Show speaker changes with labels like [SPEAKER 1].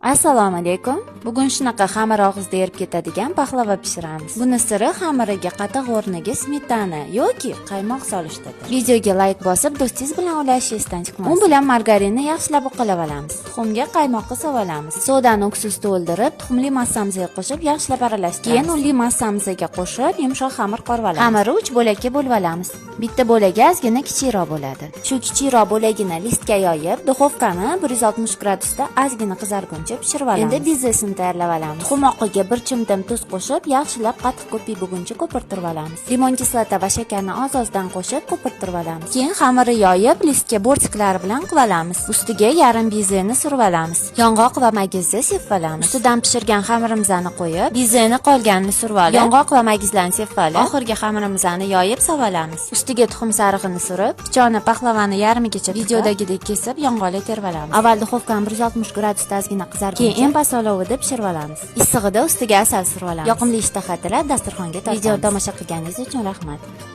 [SPEAKER 1] Assalomu alaykum. Bugun shunaqa xamir og'izda erib ketadigan paxlava pishiramiz. Buni siri xamiriga qatiq o'rniga smetana yoki qaymoq solishdadir. Videoga layk bosib, do'stingiz bilan ulashish esdan chiqmasin. Un bilan margarinni yaxshilab uqalab olamiz. Tuxumga qaymoqni solamiz. Sodani уксус to'ldirib, tuxumli massamizga qo'shib, yaxshilab aralashtiramiz. Keyin unli massamizga qo'shib, yumshoq xamir qorib olamiz. Xamirni 3 bo'lakka bo'lib olamiz. Bitta bo'lagi ozgina kichikroq bo'ladi. Shu kichikroq bo'lagini listga yoyib, duxovkani 160 gradusda ozgina qizarguncha pishirib olamiz. Endi bezesini tayyorlab olamiz. Tuxum oqiga bir chimdim tuz qo'shib, yaxshilab qatiq ko'pik bo'lguncha ko'pirtirib olamiz. Limon kislota va shakarni oz-ozdan qo'shib ko'pirtirib olamiz. Keyin xamirni yoyib, listga бортик lari bilan qilib olamiz. Ustiga yarim bezeni surib olamiz. Yong'oq va magizni sepib olamiz. Ustidan pishirgan xamirimizni qo'yib, bezeni qolganini surib olib, yong'oq va magizlarni sepib olib, oxirgi xamirimizni yoyib solib olamiz. Ustiga tuxum sarig'ini surib, pichoqni pahlavani yarmigacha videodagidek kesib, yong'oqli terib olamiz. Avval duxovkani 160 gradusda ozgina qizarguncha, keyin eng past olovida pishirib olamiz. Issig'ida ustiga asal surib olamiz. Yoqimli ishtaha tilab dasturxonga tortamiz. Video tomosha qilganingiz uchun rahmat.